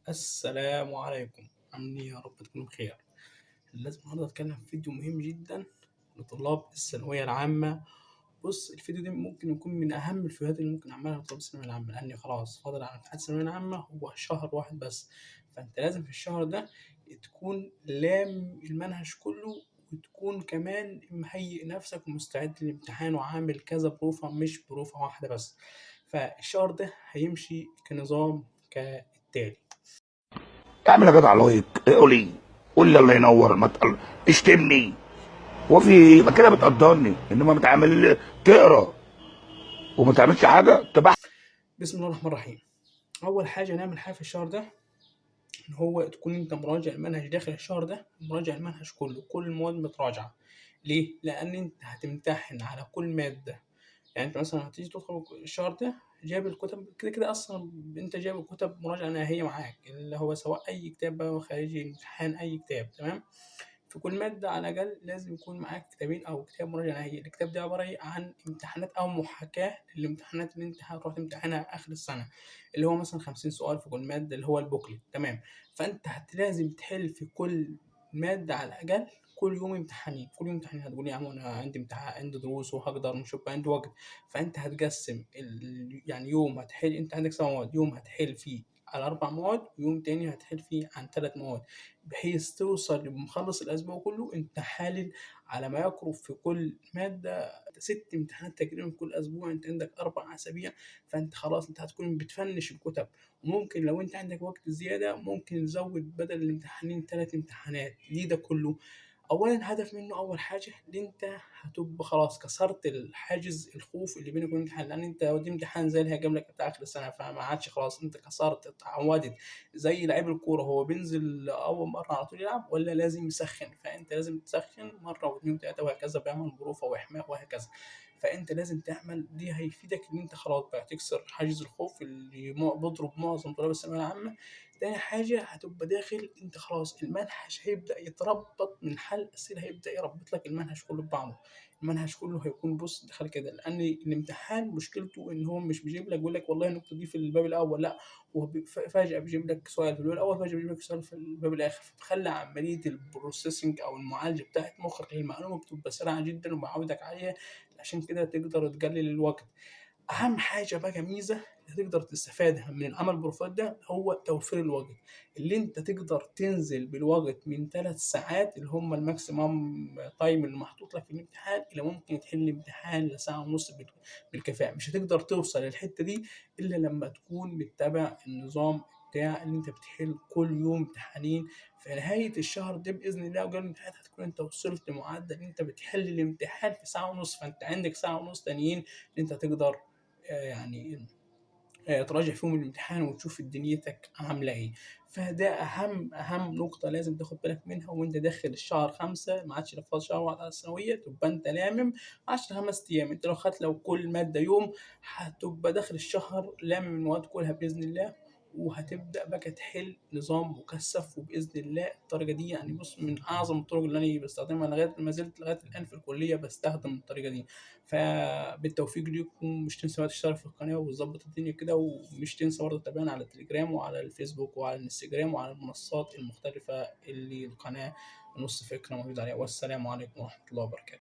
السلام عليكم، عاملين ايه؟ يا رب تكونوا بخير. لازم النهارده اتكلم في فيديو مهم جدا لطلاب الثانوية العامه. بص، الفيديو ده ممكن يكون من اهم الفيديوهات اللي ممكن اعملها لطلاب الثانوية العامه، لان خلاص فاضل على امتحانات الثانوية العامة هو شهر واحد بس. فانت لازم في الشهر ده تكون لام المنهج كله، وتكون كمان مهيئ نفسك ومستعد للامتحان وعامل كذا بروفه، مش بروفه واحدة بس. فالشهر ده هيمشي كنظام كالتالي. اعمل يا جدع like، قول لي، قول لي الله ينور، ما تقل... اشتمني، هو في ايه؟ ما كده بتقدرني، انما ما تعمل تقرا وما تعملش حاجة تبقى. بسم الله الرحمن الرحيم. اول حاجة نعمل حاجة في الشهر ده، ان هو تكون انت مراجع المنهج داخل الشهر ده، مراجع المنهج كله، كل المواد متراجعه. ليه؟ لان انت هتمتحن على كل مادة. يعني انت مثلا هتيجي تدخل الشهر ده جايب الكتب كده كده، اصلا انت جايب الكتب مراجعه نهائية معاك، اللي هو سواء اي كتاب بقى خارجي، امتحان، اي كتاب، تمام؟ في كل مادة على الأقل لازم يكون معاك كتابين أو كتاب مراجعة نهائية. الكتاب ده عبارة عن امتحانات أو محاكاة للامتحانات اللي أنت هتروح تمتحنها آخر السنة، اللي هو مثلا 50 سؤال في كل مادة، اللي هو ال booklet، تمام؟ فأنت لازم تحل في كل مادة على الأقل كل يوم امتحانين، كل يوم امتحانين. هتقول يا عم أنا عندي امتحان، عندي دروس، وهقدر مش هيبقى عندي وقت. فأنت هتقسم يعني يوم هتحل، أنت عندك 7 مواد، يوم هتحل فيه على 4 مواد، ويوم تاني هتحل فيه عن 3 مواد، بحيث توصل لمخلص الأسبوع كله أنت حالل على ما يقرب في كل مادة 6 امتحانات تقريبا كل أسبوع. أنت عندك 4 أسابيع، فأنت خلاص أنت هتكون بتفنش الكتب. وممكن لو أنت عندك وقت زيادة ممكن تزود بدل الامتحانين 3 امتحانات. ليه ده كله؟ أولا هدف منه أول حاجة إن أنت هتبقى خلاص كسرت الحاجز الخوف اللي بينك وبين الامتحان، لأن أنت لو دي امتحان زي اللي هيجيب لك بتاع آخر السنة، فما عادش خلاص أنت كسرت، اتعودت. زي لعيب الكورة، هو بينزل أول مرة على طول يلعب ولا لازم يسخن؟ فأنت لازم تسخن مرة واثنين وثلاثة وهكذا، بيعمل بروفة وإحماء وهكذا. فأنت لازم تعمل دي، هيفيدك إن أنت خلاص بقى تكسر حاجز الخوف اللي بيضرب معظم طلاب الثانوية العامة. تاني حاجة هتبقى داخل انت خلاص المنهج هيبدأ يتربط من حل الأسئلة، هيبدأ يربط لك المنهج كله ببعضه، المنهج كله هيكون بص دخل كده. لأن الامتحان مشكلته إن هو مش بيجيب لك يقول لك والله النقطة دي في الباب الأول، لا، هو فجأة بيجيب لك سؤال في الباب الأول، فجأة بيجيب لك سؤال في الباب الآخر. فبتخلي عملية ال processing أو المعالجة بتاعت مخك للمعلومة بتبقى سريعة جدا ومعودك عليها، عشان كده تقدر تقلل الوقت. أهم حاجة بقى ميزة اللي تقدر تستفادها من العمل بروفات ده هو توفير الوقت، اللي انت تقدر تنزل بالوقت من 3 ساعات اللي هم ال maximum time اللي محطوط لك في الامتحان، الى ممكن تحل امتحان لساعة ونص بالكفاءة. مش هتقدر توصل للحتة دي الا لما تكون متبع النظام بتاع اللي انت بتحل كل يوم امتحانين. في نهاية الشهر ده بإذن الله وقبل الامتحانات هتكون انت وصلت لمعدل انت بتحل الامتحان في ساعة ونص، فانت عندك ساعة ونص تانيين اللي انت تقدر تراجع فيهم الامتحان وتشوف دنيتك عاملة ايه. فده اهم نقطة لازم تاخد بالك منها وانت داخل الشهر 5، ما عادش فاضل شهر واحد على الثانوية، تبقى انت لامم 10 5 ايام. انت لو خدت لو كل مادة يوم هتبقى داخل الشهر لامم المواد كلها بإذن الله، وهتبدأ بقى تحل نظام مكثف. وبإذن الله الطريقة دي من أعظم الطرق اللي أنا بستخدمها لغاية ما زلت لغاية الآن في الكلية بستخدم الطريقة دي. فبالتوفيق ليكم، مش تنسى بقى تشترك في القناة وتظبط الدنيا كده، ومش تنسى برضه تتابعنا على التليجرام وعلى الفيسبوك وعلى الانستجرام وعلى المنصات المختلفة اللي القناة نص فكرة موجودة عليها. والسلام عليكم ورحمة الله وبركاته.